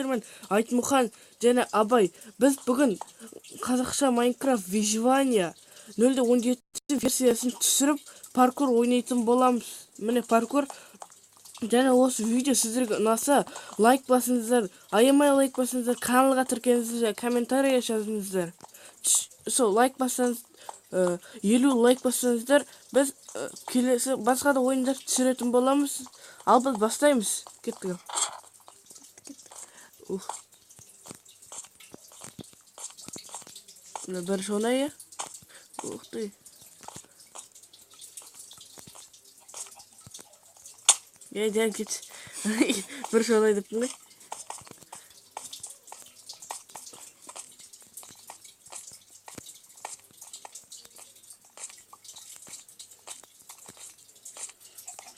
сіздермен Айтмұхан және Абай. Біз бүгін қазақша Майнкрафт выживание 0.17 версиясын түсіріп, паркур ойнайтын боламыз. Міне паркур. Және осы видео сіздерге ұнаса, лайк басыңыздар, аямай лайк басыңыздар, каналға тіркеліңіздер, және комментарий жазыңыздар. Сол лайк бассаңыз, 50 лайк бассаңыздар, біз келесі басқа да ойындар түсіретін боламыз. Ал біз бастаймыз. Кеттік. Ух. Мына бірінші оңай, иә? Ух ты. Е, жан кет. Бірінші оңай деппін ғой.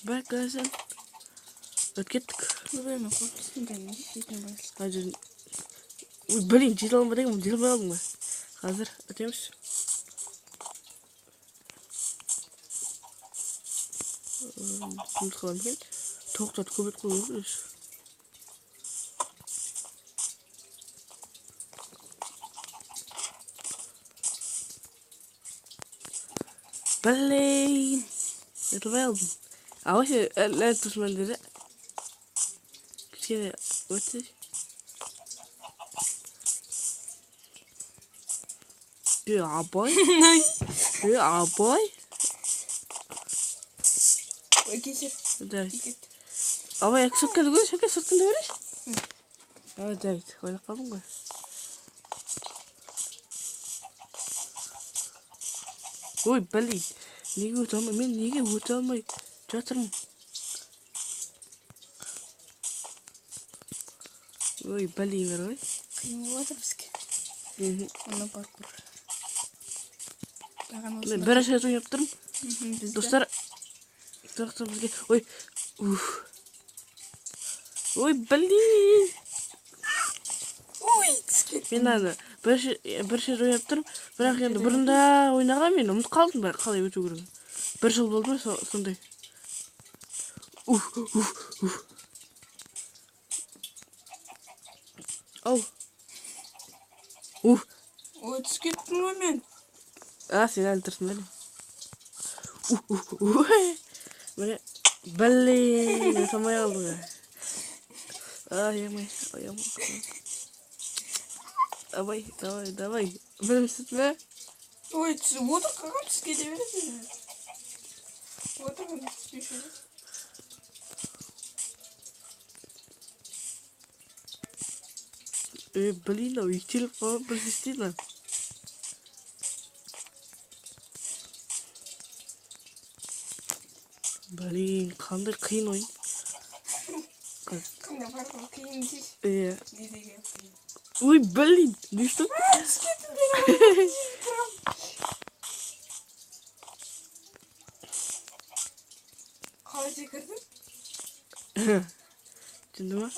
Бәкәсін. Өтіп кеттік. Ойбай, мен қорқып түстім кәдімгі, жете алмай. Қазір. Ой, блин, жете алмай дегенмін, жете алмай қалдым ғой. Қазір өтеміз. Ұмытып қаламын екен. Тоқтат, көп өтіп қою керек өзі. Блин, өте алмай қалдым. А вообще, әлі тұрсың деді. Кішкене өтсе. Е, Абай. Е, Абай. Ой, кешір. Да. Кет. Абай, екі сотканы көрші, екі сотканы көрші. Ай, жарайды, ойлап қалдым ғой. Ой, блин, неге өте алмай, мен неге өте алмай жатырмын? Ой, блин, ғой. Қиын болып жатыр бізге. Мына паркур. Маған Мен осында- бірінші рет ойнап тұрмын. Бізді. Достар, тоқта бізге. Ой, уф. Ой, блин. Ой, түсіп кеттім. Мен аны бірінші рет ойнап тұрмын, бірақ енді бұрында ойнаған мен ұмытып қалдым бәрі қалай өту керегін. Бір жыл болды ма сондай. Уф, уф, уф. Ау. Уф. Ой, түсіп кеттім ғой мен. А, сен әлі тұрсың ба не? Уф, уф, уф. Міне, блин, өте алмай қалдым ғой. Ай, амай, ай, амай. Давай, давай, давай. Білімсіз бе? Ой, түсіп отыр, қалғам түсіп кете бересің. Отырмын, түспей. Е, блин, ау, ителіп қалып бір істейді. Блин, қандай қиын ойын. Қандай паркур қиын дейсіз? Иә. Не деген қиын. Ой, блин, не что? Түсіп кеттім деген. Қалай секірдің? Түсінді ма?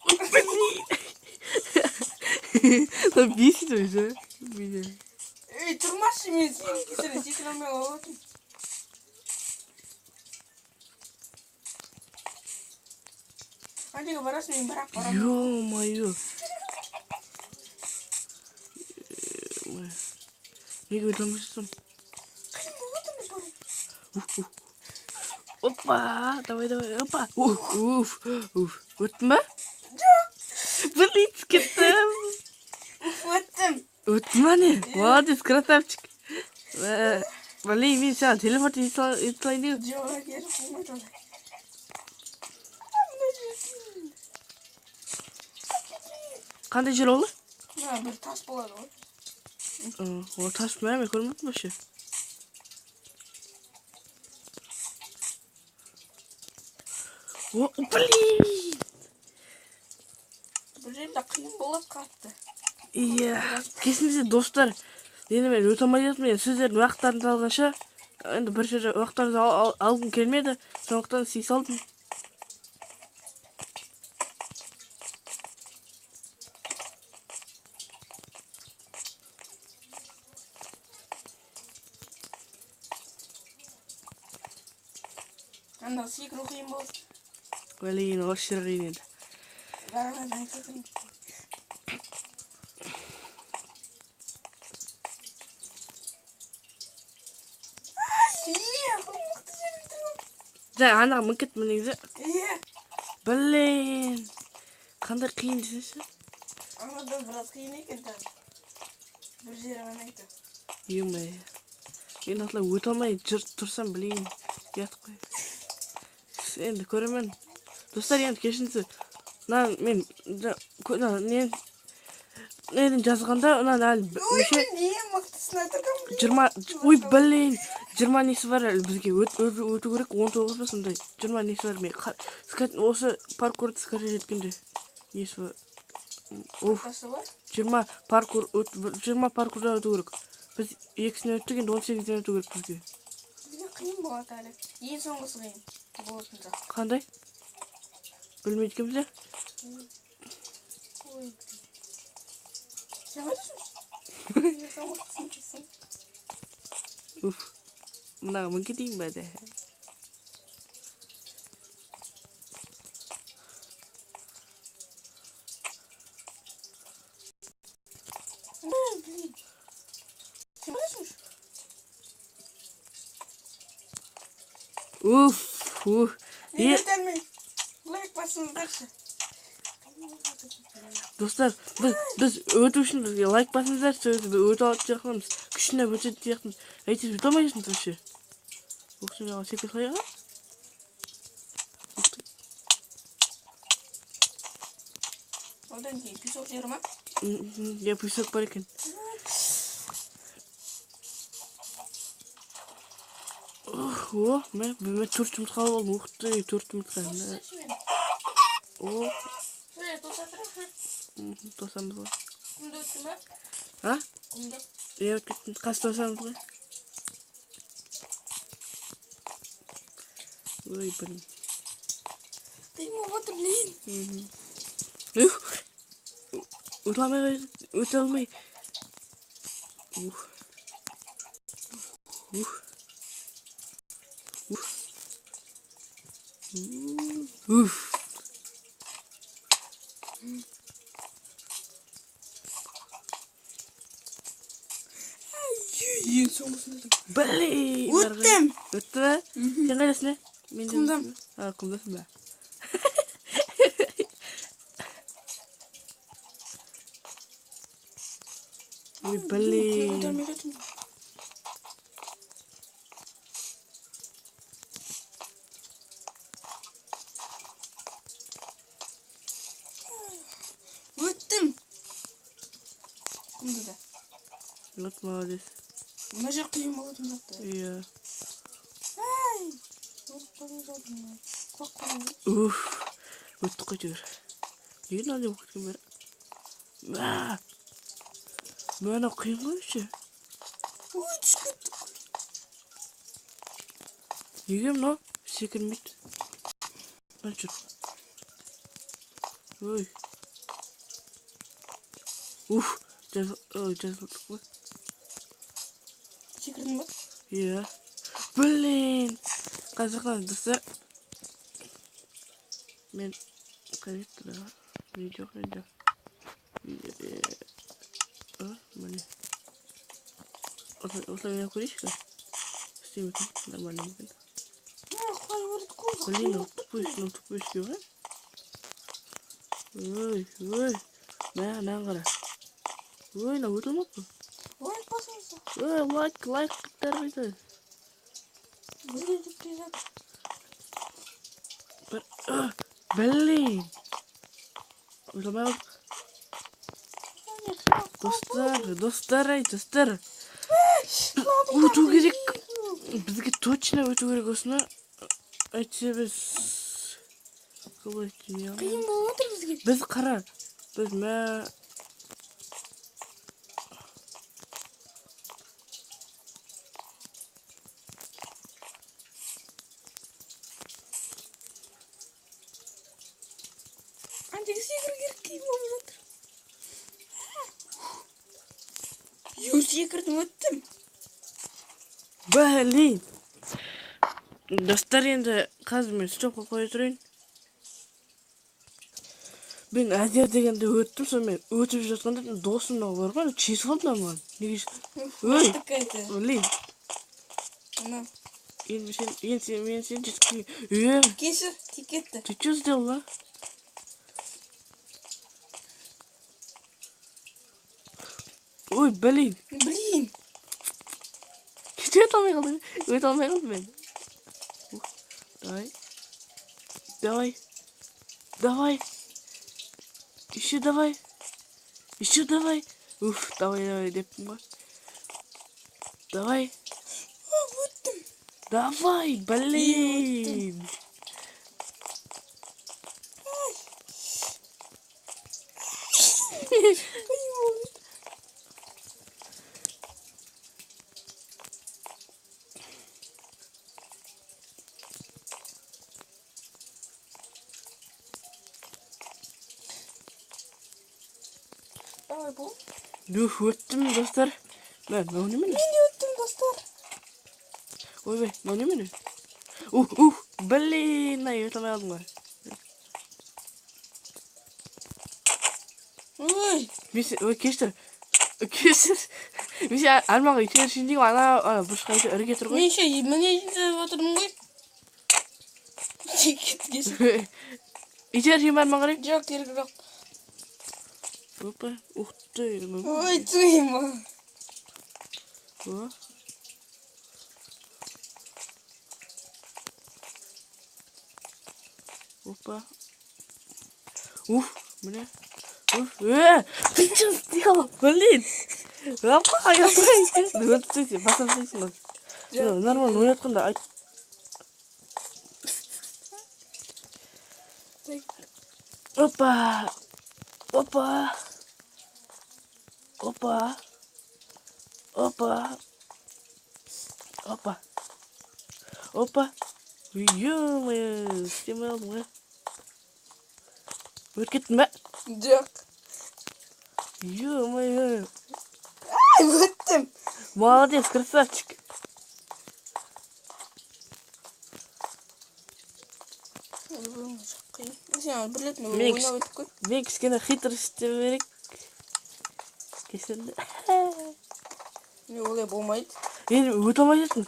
Ой, блин. Мынау бесит уже меня. Ей, тұрмашы, мен сенің кесірінен секіре алмай қалып отырмын. Қайда барасың, мен бірақ барамын. Ё-моё. Неге өте алмай жатырмын? Қиын болып отыр мен бару. Уф, уф. Опа, давай, давай, опа. Уф, уф, уф. Өттің ба? Жоқ. Блин, түсіп кеттім. Уф, өттім. Өттің ба не? Молодец, красавчик. Блин, мен саған телепорт ете салайын дегенмін. Жоқ, керек болмайды ондай. Мына жер. Қандай жер ол? Мына бір тас болады ғой. О, тас па? Мен көрмеппін вообще. О, блин! Бұл жерде қиын болады қатты. Иә, кесіңізде достар. Енді мен өте алмай жатырмын. Енді сіздердің уақыттарыңызды алғанша, енді бір жерде уақыттарыңызды алғым келмеді. Сондықтан сүй салдым. Анда секіру қиын болды. Блин, осы жер қиын еді. Бағанадан айтып отырмын. Ай, е, мықты жерге тұрмын. Жай, анаға мініп кеттім негізі. Е, Блин. Қандай қиын десеңші. Анада біраз қиын екен тағы. Бір жері ғана айтты. Ё-моё. Енді осылай өте алмай жүр тұрсам, блин, ұят қой. Енді көремен. Достар, енді кешіріңіздер. Мына мен мына мен неден жазғанда мынаны әлі Ой, неше мен ең мықтысына тұрғанмын. 20, ой, блин, 20 несі бар әлі бізге өту керек, 19 ба сондай. 20 несі бар мен осы паркурды скачать еткенде несі бар. Уф, Қасы бар? 20 паркур 20 паркурдан өту керек. Біз екісінен өттік, енді 18-ден өту керек бізге. Бізге қиын болады әлі. Ең соңғысы қиын болатын сияқты. Қандай? Білмейді екенбіз, иә? Ой, блин. Сен қайдасың? Ең соңғысын тұрсың. Уф. Мынаға мініп кетейін ба де? Ой, блин. Сен қайдасың? Уф, уф. Мен Е, өте алмаймын. Лайк басыңыздаршы. Достар, біз өту үшін бізге лайк басыңыздар, сол кезде біз өте алатын сияқтымыз. Күшіне өтетін сияқтымыз. Әйтеуір өте алмайсың вообще. Осы жағына секіре салайық, а? Одан кейін песок жері ма? Иә, песок бар екен. Ух, о, мен төрт жұмыртқа алып алдым. Ух ты, төрт жұмыртқа. Мә. О, Тоса тұршы. Тосамыз ғой. Құмды өтті ма? А? Құмды. Иә, өтіп кеттім. Қазір тосамыз ғой. Ой, блин. Қиын болып отыр, блин. Ух. Өте алмай, өте алмай. Ух. Ух. Ух. Уф. Ең соңғысында тұр. Блин. Өттім. Өтті ме? Сен қайдасың, не? Мен де Құмдамын. өттім. А, құмдасың ба? Ой, блин. Көтермей жатырмын. Өттім. Құмды да. Вот молодец. Мына жер қиын болатын сияқты. Иә. Ай! Өліп қалып жатырмын. Құлап қалдым. Уф. Өттік қой әйтеуір. Неге мынандай болып кеткен бәрі? Мә! Мә, анау қиын ғой вообще. Ой, түсіп кеттік. Неге мынау секірмейді? Мына жүр. Ой. Уф, ой, жазылдық қой. Секірдің ба? Иә. Блин. Қазір достар. Мен қайда кетті? Видео қайда? Видео. А, міне. Осылай ойнап көрейікші. Істей ме екен? Нормально ма екен? Қалай өлдік қой. Блин, мынау тупой, мынау тупой істеу ғой. Ой, ой. Мә, мынаны қара. Ой, мынау өте алмапты. Лайк басыңыздар. Ой, лайк, лайк қайда? Бізге деп келе жатыр. Бір, блин. Өте алмай қалдық. Достар, достар, ай, достар. Өту керек. Бізге точно өту керек осыны. Әйтсе біз қалай не Қиын болып отыр бізге. Біз қара. Біз мә Ана жерге секіру керек, қиын болып жатыр. Ю, секірдім, өттім. Блин. Достар, енді қазір мен стопқа қоя тұрайын. Мен әзер дегенде өттім, сонымен өтіп жатқанда досым мынау бар ғой, тиісіп алды мына маған. Неге? Ой, Какая-то. блин. Мына. Енді сен, енді сен, мен сен жеткізбей. Кешір, тиіп кетті. Ты что сделала? Ой, блин. Блин. Өте алмай қалдым. Өте алмай қалдым мен. Ух, давай. Давай. Давай. Еще давай. Еще давай. Уф, давай, давай деппін ғой. Давай. Өттім. Давай, блин. Қиын болды. Давай, бол. Уф, өттім, достар. Мә, мынау немене? Мен де өттім, достар. Ойбай, мынау немене? Ух, ух, блин, ай, өте алмай қалдым ғой. Ой, Мен ой, кешір. Кешір. Мен сен арманға итершін деймін, ана бұрышқа ірге тұр ғой. Мен ше, міне итеріп отырмын ғой. Тиіп кетті, кешір. Итершін ба арман қарай? Жоқ, керек жоқ. Опа, ух ты. Ой, туйма. О. Опа. Уф, міне. Уф, ты что сделал, блин? Опа, я өтіп басам тастайсың ғой. Нормально ойнатқанда айт. Опа. Опа. Опа. Опа. Опа. Опа. Ё-моё, істемей алдым ғой. Өтіп кеттің бе? Жоқ. Ё-моё. Ай, өттім. Молодец, красавчик. Сен бір рет Мен ойнап өтіп көр. Мен кішкене хитр істеу керек. Кешірді. Не, олай болмайды. Енді өте алмай жатырмын.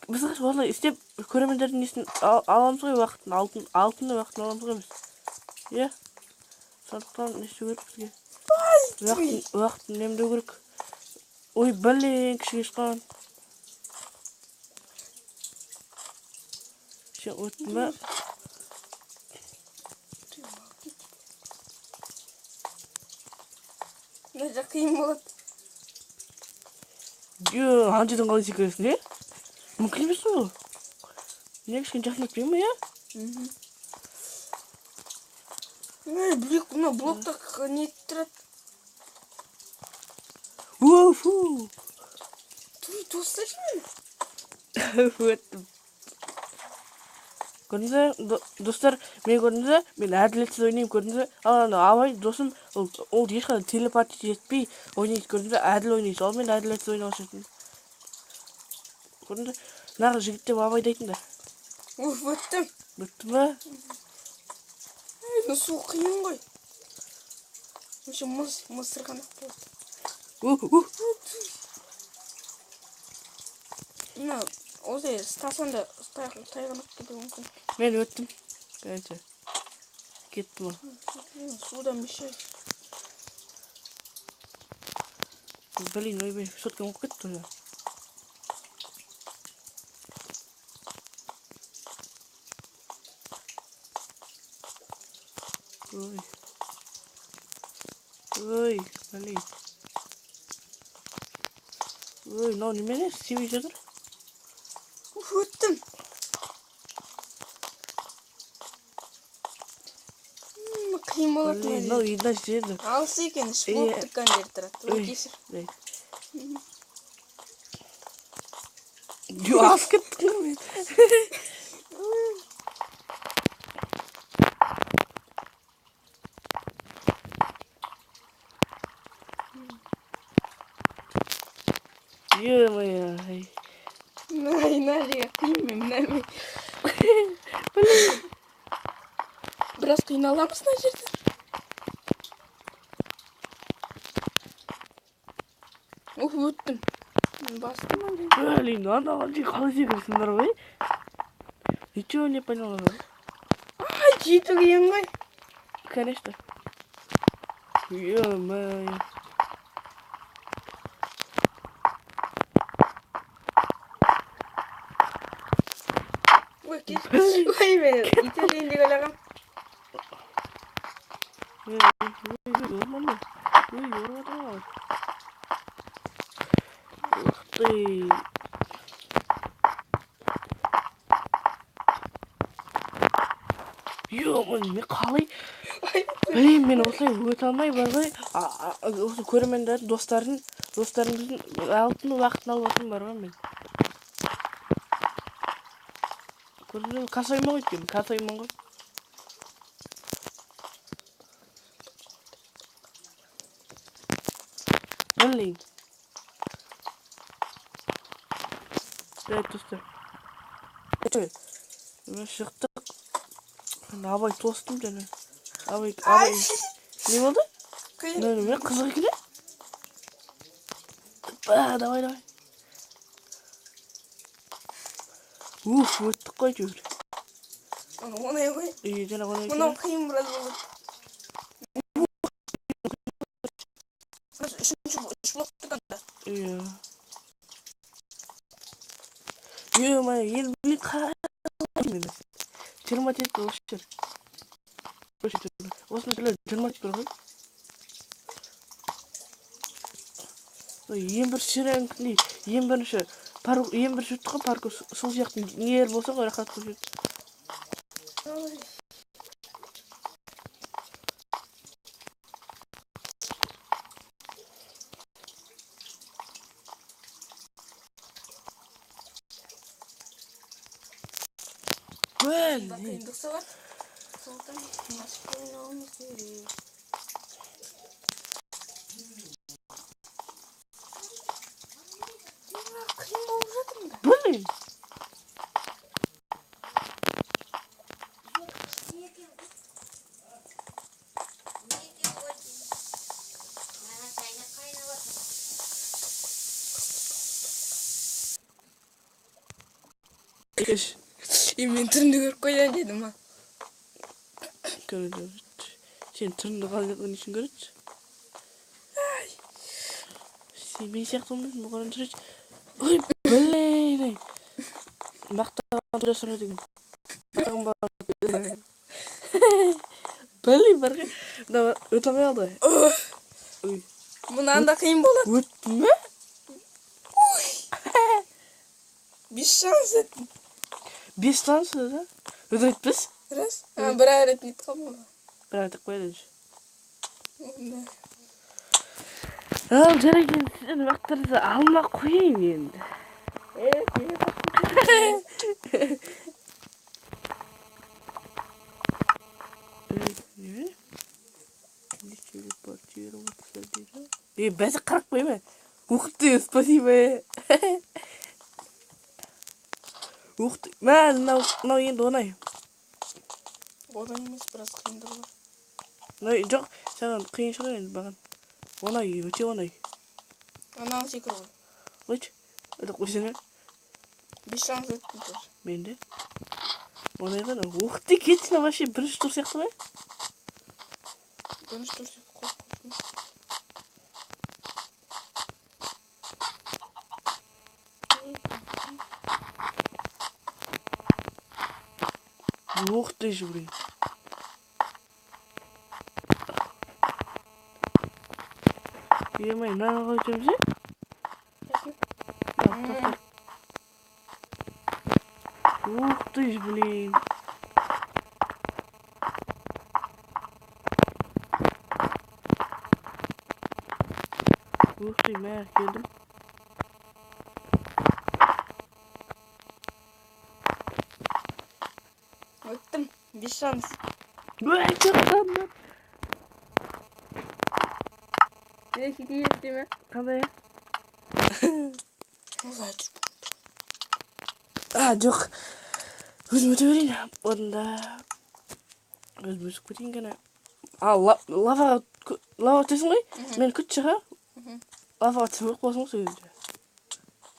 Біз осылай істеп көрермендердің несін аламыз ғой, уақытын, алтын уақытын аламыз ғой біз. Иә. Сондықтан не істеу керек бізге? Уақытын үнемдеу керек. Ой, блин, кішіге шыққан. Сен өттің бе? Мына жақ қиын болады. Ё, ана жерден қалай секіресің, е? Мүмкін емес қой ол. Не, кішкене жақындап берейін ба, иә? Ой, блин, мына блокта не тұрады. Уфу! Туй, тосташы мені. Өттім. Көрдіңіз бе, достар, мен көрдіңіз бе, мен әділетсіз ойнаймын, көрдіңіз бе? Ал ана Абай досым, ол ешқандай телепатия жетпей ойнайды, көрдіңіз бе, әділ ойнайды. Ал мен әділетсіз ойнап жүрмін. Көрдіңіз бе? Нағыз жігіт деп Абайды айтыңдар. Уф, өттім. Өттің бе? Ай, мына су қиын ғой. Вообще мұз сырғанақ болады. Ух, ух. Мына осылай ұстасаң да тайғанақ кетуі мүмкін. Мен өттім. Короче, кеттім ғой. Суда мешает. Блин, ойбай, соткам болып кетті уже. Ой. Ой, блин. Ой, мынау немене істемей жатыр? Уф, өттім. Қиын болады Блин, мына мынау жер. енді жерді. Алыс екен, үш блок тіккен жер тұрады. Ой, Ой. кешір. Ё, асып кеттім ғой мен. Ё-моё. Мына жерге қиын мен, мына Біраз қиналамыз мына жерде. Ух, өттім. Бастым ана. Блин, анаған дейін қалай секірсіңдер ғой? Ничего не поняла. Ай, жету қиын ғой. Конечно. Ё-моё. Ой, кеш. Ой, мен итерейін деп ойлағам. Ой, ой, ой, орман. Ой, орман. Ух ты. Ё-моё, мен қалай? Ай, Блин, мен осылай өте алмай бар ғой. Осы көрермендердің, достардың, достарымыздың алтын уақытын алып отырмын бар ғой мен. Көрдіңіз бе? Косоймын ғой өйткені, косоймын ғой. Блин. Жарайды, достар. Міне шықтық. Мен Абай тостым және. Абай, Абай. Не болды? Қиын. Не, не, қызық екен, е? Ба, давай, давай. Уф, өттік қой әйтеуір. Оны оңай ғой. Үй, жаңа оңай екен, Мынау е? қиын біраз болады. Үшінші үш блок тұрғанда. Иә. Ё-моё, енді мен қалай мен? Жиырма жеті осы жер. Осы жер. Осының жерлер 27 тұр ғой. Ой, ең бірінші реңкіндей, ең бірінші парк, ең бірінші өттік қой паркур, сол сияқты нелер болса ғой, рахат болып жүрді. Ой. Блин. Қиындық салады. Сондықтан асықпай ойнауымыз керек. Қиын болып жатыр мында. Блин. Кеш. И мен түрімді көріп қояйын дедім а. Көреді. Сен түріңді қалай не үшін көреді? Сен мен сияқты болмайсың, бұған жүреді. Ой, блин, ай. Мақтаған тұра сұрайды екен. Мақтаған бар. Блин, бар ғой. Мына өте алмай қалды. Ой. Мынаны да қиын болады. Өттің бе? 5 шанс өттім. 5 шанс да? Өтіп айтпас? Рас? А, бір ай рет нетіп қалдым ғой. Бір айтып қояды. Да. Ал, жарайды, енді сізден уақыттарыңызды алмай қояйын енді. Е, Не? Не телепортироваться дейді. Е, бәсе қарап қойма. Ух ты, спасибо. Ух ты. Мә, мынау, мынау енді оңай. Одан емес, біраз қиындығы бар. Мынау жоқ, саған қиын шығар енді маған. Оңай, өте оңай. Ананы секір ғой. Қойшы. Өте қойсana. 5 шанс өттім тоже. Мен де. Оңай ғой. Ух ты, кетші, вообще бірінші тур сияқты ғой. Бірінші тур сияқты қойып қойдым. Ух ты же, блин. Ё-моё, мынаны қалай өтеміз, е? Так, так, так. Ух ты ж, блин. Ух ты, мә, келдім. Өттім. 5 шанс. Ой, тоқтадым. Е, хикая деме. Қандай? Ой, А, жоқ. Өзім өте берейін. Одан да өзім өсіп кетейін ғана. А, лаваға лава түсесің ғой? Мен күтші, ха? Лаваға түсіп өліп қаласың ғой сол кезде.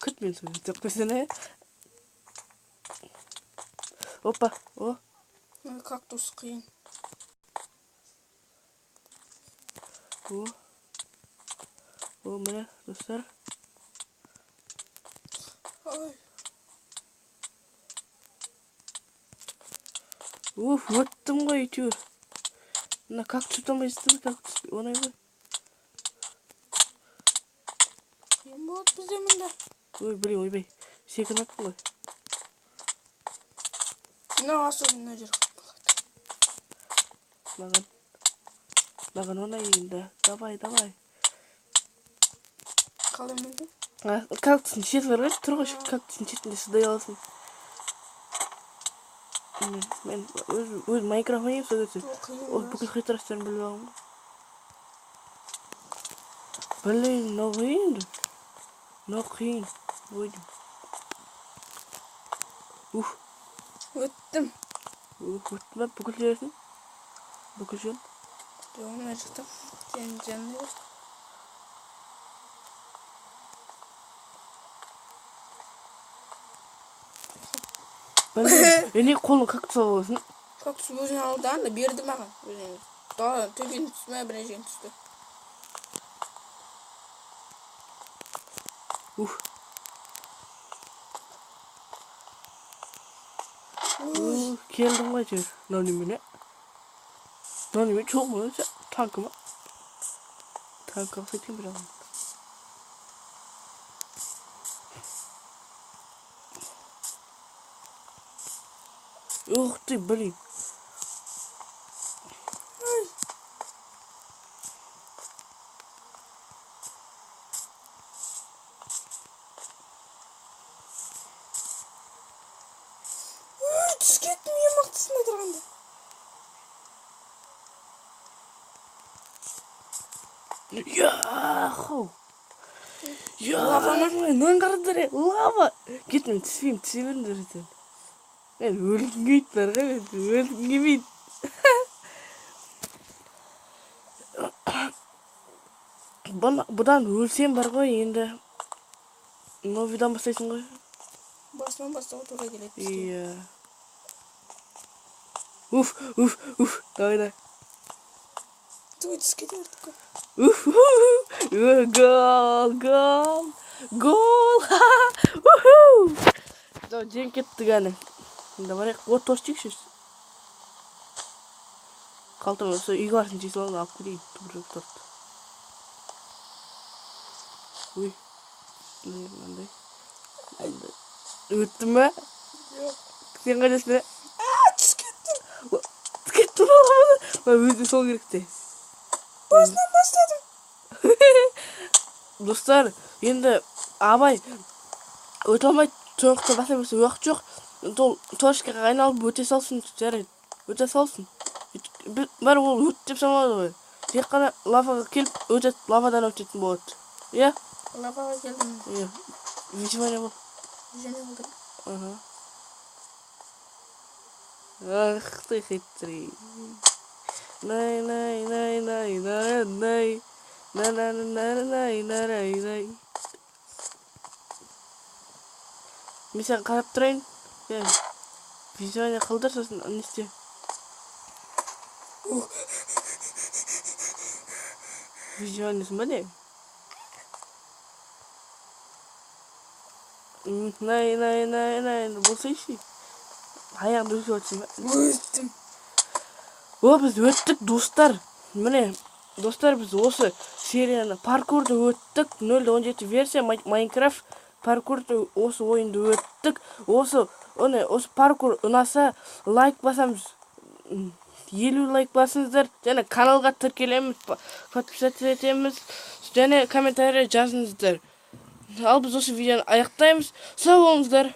Күт мен сол кезде деп қойсаң, иә? Опа, о. Ой, кактус қиын. О. О, міне, достар. Ой. Уф, өттім ғой әйтеуір. Мына кактус ұстамайсың, кактус оңай ғой. Қиын болады бізде мында. Ой, блин, ойбай. Секіріп аттым ғой. Мынау особенно мына жер қиын болады. Маған. Маған оңай енді. Давай, давай. Қалай міндің? А, кактустың шеті бар ғой, тұр ғой, кактустың шетінде шыдай аласың. Мен өз Майнкрафт ойнаймын сол кезде. Ол қиын. Ол бүкіл хитростарын біліп алғанмын ғой. Блин, мынау қиын енді. Мынау қиын. Ой. Уф. Өттім. Уф, өттім ба? Бүкіл жерсің? Бүкіл жер? Жоқ, мына жақта сенің жаныңда бар. Блин, е, не қолың кактус алып аласың? Кактус өзін алды анда берді маған. Өзін. Да, төбені түсті ме, бір жерден түсті. Уф. Ой. Уф, келдім ғой әйтеуір. Мынау немене? Мынау немене? Жоқ ма өзі? Танкі ма? Танкіға ұқсайды екен бір жағынан. Ух ты, блин. Ой. Ой, түсіп кеттім ең мықтысында тұрғанда. Яху! Лава ма? Мынаны қараңдар, е, лава! Кет, мен түспеймін, түсе беріңдер сен. Мен өлгім келмейді бар ғой, мен өлгім келмейді. Бұдан өлсем бар ғой, енді новыйдан бастайсың ғой. Басынан бастауға тура келеді бізге. Иә. Уф, уф, уф, давай, давай. Туй, түсіп кете бердік қой. Уф, уф, уф, гол, гол, гол, уху. Давай, жеңіп кеттік әне. Енді барайық. О, торт жейікші. Қалтам осы үйге барсын жей саламын, алып келейін түбірек торт. Ой, мынандай. Мынандай. Өтті ме? Жоқ. Сен қайдасың, ә? А, түсіп кеттім. Түсіп кеттім ғой. Мына өзі сол керек те. Басынан бастадым. Достар, енді Абай өте алмай тұңғықты баса берсе уақыт жоқ. Ол точкаға айналып өте салсын, жарайды. Өте салсын. Бәрі ол өт деп саналады ғой. Тек қана лаваға келіп өтет, лавадан өтетін болады. Иә? Лаваға келдім. Иә. Выживание бол. Выживание болды. Ага. Ах ты хитрый. Най най най най най най. На на на на най най най най. Мен саған қарап тұрайын. Иә. Выживание қылдыр, сосын не істе. Выживаниесің ба не? Най най най най болсайшы. Аяғыңды үзіп отырсың ба? Өттім. О, біз өттік, достар. Міне, достар, біз осы серияны паркурды өттік. Нөл де он жеті версия Майнкрафт паркурды, осы ойынды өттік. Осы паркур ұнаса лайк басамыз. 50 лайк басыңыздар. Және каналға тіркелеміз, подписаться етеміз. Және комментарий жазыңыздар. Ал біз осы видеоны аяқтаймыз. Сау болыңыздар.